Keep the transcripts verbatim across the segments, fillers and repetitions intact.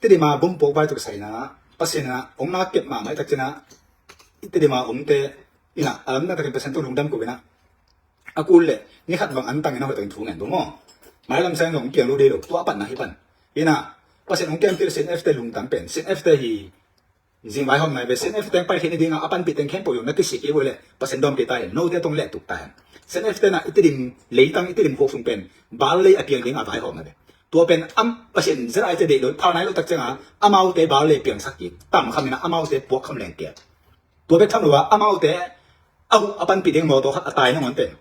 Tedim a bom puak vai tuk saina Pasian in ah hong na kep mahmah i tak ciangin ah, i Tedim a omte in ah a lamdang takin Pasian tawh lungdam ko in ah, a kul leh ni khat bang an tang in ah hoih takin thu ngen dong maw. Mailam sang zong piang lo dei lo, tua a patna hi pan. In ah Pasian hong kempeuh CNF te lungtang pen, CNF te hi. Zing vaihawm nai ve, CNF teng pai theih nading a a panpih teng khempeuh zong na kisik kei uh leh Pasian dawm kei ta hen, note tawh lehtuk ta hen. CNF te in ah i Tedim leitang, i Tedim khuk sung pen bal lei a piang ding a vaihawm nai ve. Tua pen am Pasian zia-a i ci deih lo, phal nai lo tak ciangin ah amaute bal lei piangsak kik, tam kham in ah amaute puak kham leng kei. Tua bek tham lo a, amaute a huh a panpih ding mawtaw khat a tai nangawn pen,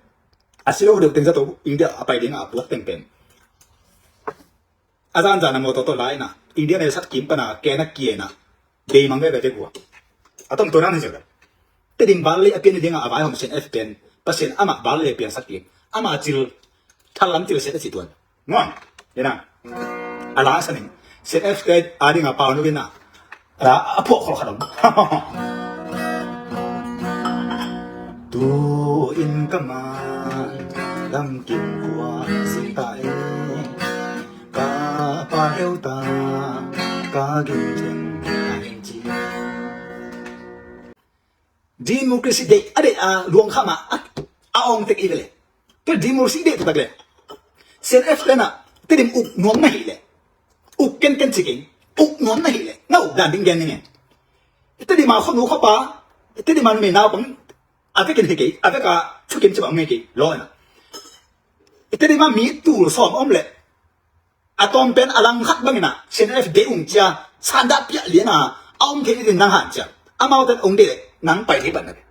a si lo deuh teng zato India a pai ding a puak teng pen, a zanzan a mawtaw tawh la in ah India ne sat kim pan a ken a kia in ah deimang veve tek uh a. A tom tua nang hi zia lo. Tedim bal lei a pian nading a a vaihawm CNF pen Pasian amah bal lei piangsak kik, ama cil, thalam cil set a ci tuan. Nuam, ina, a la sa ning, CNF te a ding a pau nu in ah a la a phuak khol khat om. Tu in ka man lamkim khua zing ta e, ka pa heuta ka gim theng a heng ci. Democracy deih a deih a luang kham a, a awng tek i ve le. Tua democracy deih taktak le, CNF te in ah Tedim uk nuam na hih leh, uk kenken ci keng, uk nuam na hih leh na uk dan ding gen ning e. Tedim a khuanu khuapa, Tedim a numei naupang a vekin hi kei, a vek a thukim ci bang ngei kei lo in ah, Tedim a mi tul sawm om leh a tawm pen a lang khat bang in ah CNF deih ung cia, sandah piah lian a a om thei ni din nang han cia, amaute ong deih leh nang pai thei pan na ve.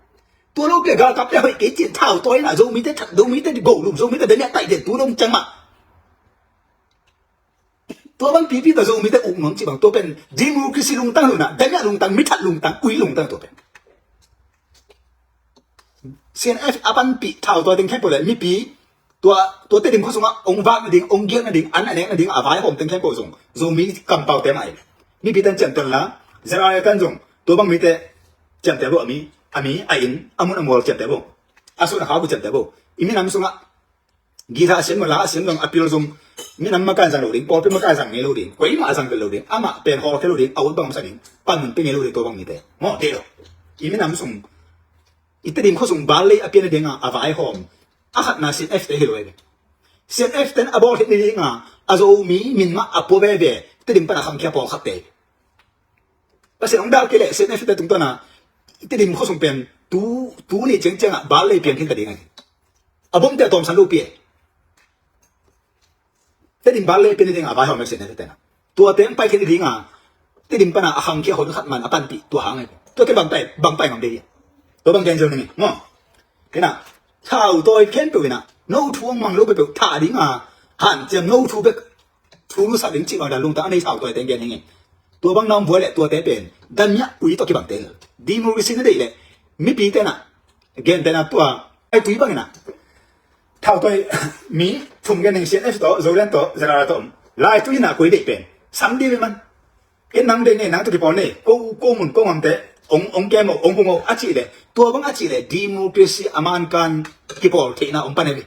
Tua lo kei galkap te hoih kei cin thau tawi in ah Zomite that, Zomite go lum, Zomite damiah taih den tu dong ciang mah. Tua bang pipi ta Zomite uk nuam ci bang, tua pen democracy lungtang lo in ah, damiah lungtang, mithat lungtang, ui lungtang tua pen. CNF a panpih thau tawi teng khempeuh le mipi, tua, tua Tedim khua sungah ong vak nading, ong giak nading, an a nek nading a vaihawm teng khempeuh zong Zomi kampaute mah hi. Mipi ten ciamtel la, zera ten zong tua bang mite ciamtel bo, a mi, a mi, a inn, a mun a mual ciamtel bo, a sun a khau bu ciamtel bo. I minam sungah gita a siam, mala a siam zong, a pil zong, minam makai zang lo ding, pawlpi makai zang ngei lo ding, koimah a zang tel lo ding, amah pen hawlkhia lo ding, a ut bang masa ding, panmun pe ngei lo ding, tua bang mite maw, deih lo. I minam sung, i Tedim khua sung bal lei a pian nading a a vaihawm, a khatna CNF te hi lo e. CNF ten a bawl theih nading a a Zomi min mah a pua veve Tedim pan a khangkhia pawlkhat te. Pasian hong dal kei leh CNF te tungtawn a Tedim khua sung pen tu, tu ni ciangciang ah bal lei piang khin ta ding a hi. A bomte a tawmsan lo pi e. Tedim bal lei pian nading a vaihawm e CNF te in ah. Tua teng pai khin nading a Tedim pan a a khangkhia hon khat man a panpih tua hang e. Tua te bang pai, bang pai ngam dei hi. Tua bang gen zo ning e maw. Kei in ah thau tawi khempeuh in ah no thu hong mang lo peuhpeuh thah ding a hanciam no thu bek thu lusak ding cih bang dan lungtang a nei thau tawi teng gen hi ing. Tua bang na om buai leh tuate pen damiah ui tawh kibangte hi. Democracy na deih leh mipi te in ah, gen te in ah tua ai tui bang in ah thau tawi mi thum gen ning, CNF tawh, Zoland tawh, Zara tawh om. Lai tui in ah koi deih pen sam di ve man. Ken nang deih nei, nang tawh kipawl nei, ko, ko mun ko ngamte ong, ong kem o, ong hung o a cih leh, tua bang a cih leh democracy a mankan kipawl theihna om pan e ve.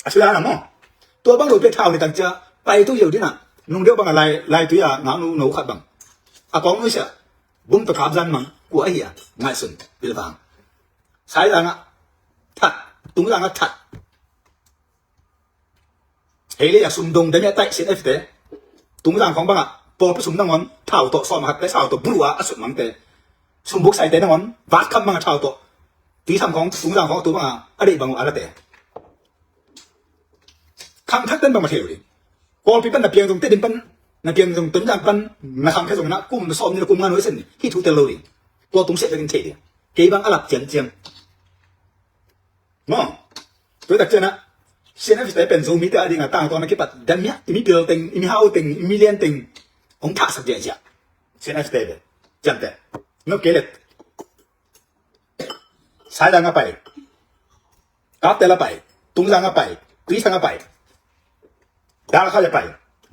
A sila na maw. Tua bang lo pia thau ni tang cia pai tu yeu dina. Nung deuh bang a lai, lai tui a ngak nu no khat bang a kong nusia bum tawh kap zan mang kua ahi a ngaihsun pilvang. Sai zangah that, tung zangah that. Hei lei a sumdong damiah taih CNF te Tungzang khawng bangah pawlpi sum nangawn thau tawh sawm a khatte thau tawh bulu a a sut mangte, sumbuk saite nangawn vat kham bangah thau tawh tuisam khawng Tungzang khawng a tu bangah a deih bang uh a late. Khangthak ten bangmah thei lo ding. Kawlpi pan na piang zong Tedim pan na piang zong Tonzang pan na khangkhia zong na kum sawm ni na kum nga nuai sen ni hih thu tel lo ding. Tua tungsiah vekin thei ding. Kei bang a lap ciamciam. Maw, tua tak cianah CNF te pen Zomite a dingah tangtawn a kipat damiah i mipil teng, i mihau teng, i milian teng hong thahsak ziahziah. CNF te pen ciamteh. No kei le Saidang a pai, Kaptel a pai, Tungzang a pai, Tuisang a pai, Dalkhal a pai,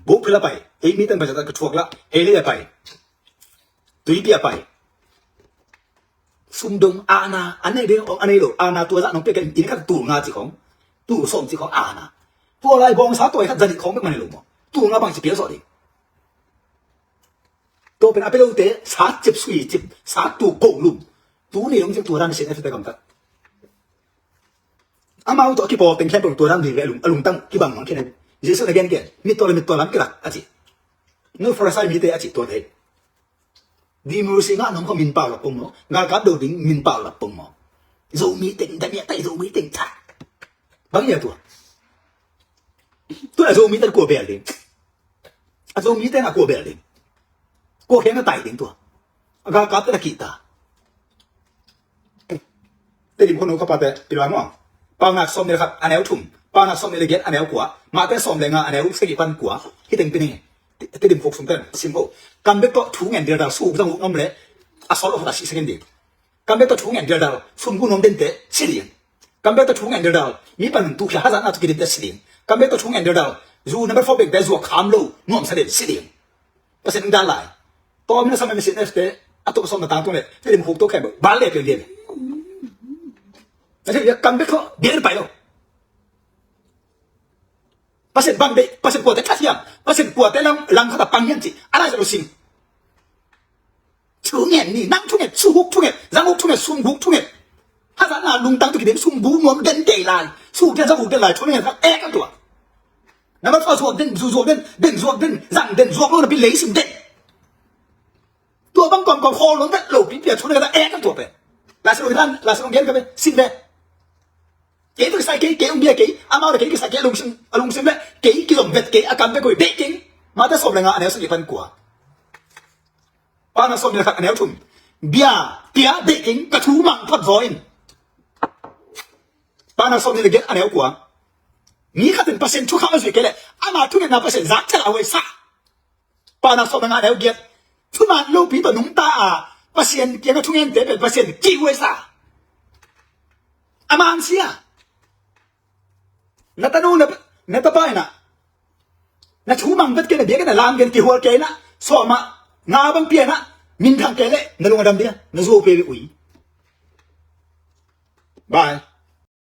Bukphil a pai, ei miten pai zata ka thuak lah, ei lei a pai, Tuipi a pai. Sumdong ana a nei ding a nei lo, ana tua zah nong pia ka in khat tul nga ci khong, tul sawm ci khong ana. Tua lai bawngsa tua khat zanih khong bek man lo maw? Tul nga bang ci pial sawh ding. Tua pen a pia lote, sat cip, sui cip, sat tu ko lum. Tuni dong cip tua dan sin a fite gamtat. Amau tawh a kipawl teng khempeuh tua dan vive a lung, a lungtang kibang mang khin a. Jesuh na gen ken, mittaw le mittaw lam kilak a ci. No Farisai mite a ci tuate. Democracy ngah nong kho min pau lap pong maw. Galkap do ding min pau lap pong maw. Zomi teng, dania tai Zomi teng ta. Bang ia tua. Tua Zomi teng kua bel ding. A Zomite na kua bel ding. Kua kheng na tai ding tua. A galkapte na kihta. Tedim khua no ka pate pilai muang. Paunak sawm ni le khat a neu thum. Paunak sawm ni le giat a neu kua. Mate sawm le nga a neu sagih pan kua. Hi teng pini. Tedim khuk sum ten sim ho. Kam bek tawh thu ngen dildal suk zang uk om le. A sol of ta si second ding. Kam bek tawh thu ngen dildal sum gu nuam dente si ding. Kam bek tawh thu ngen dildal mi pan tu khia hazat na tu kidinte si ding. Kam bek tawh thu ngen dildal zu number four bek te zuak kham lo nuam sa den si ding. Pasian in dal lai. Tawm na sama misin este a tok sawm na tang tung le Tedim khuk tok khem bal le pian lian. Na thei kam bek tawh dil pai lo. Pasian bang dei, Pasian kuate khat hiam, Pasian kuate lang lang khat a pang hiam ci a lai sa lo sim. Thu ngen ni, nang thu ngen, su huk thu ngen, zang huk thu ngen, sum huk thu ngen. Hazat na lungtang tu kidin sum gu nuam den dei lai. Su den zang huk den lai, thu ngen khat ek a tua. Number four zuak den, zu zuak den, den zuak den, zang den zuak lo na pi lei sim den. Tua bang kawm kawm khawl lo vet lo pi pia thu ngen khat ek a tua pen. Lai sa lo dan, lai sa lo gen ka pen, sim vet. Kei tu kisai kei, kei ung bia kei, amau le kei kisai kei a lungsim, a lungsim le, kei kizom vet kei, a kam vet koi, dei kei. Mate sawm le nga a neu sagih pan kua. Paunak sawm ni le khat a neu thum. Bia, pia, dei kei, ka thu mang phot zaw in. Paunak sawm ni le giat a neu kua. Mi khat in Pasian thukham a zui kei le, ama thungetna Pasian zak thela huai sa. Paunak sawm le nga a neu giat. Thuman lopi tawh nungta a Pasian kiang a thungente pen Pasian kihuai sa. A man sia. Na tanu na, na tapa ina. Na thu mang vet kei na bia kei na lam kei na kihual kei na. Sawm a nga bang pia na. Minthang kei le na lung a dam dia. Na zuau pe ui. Bye.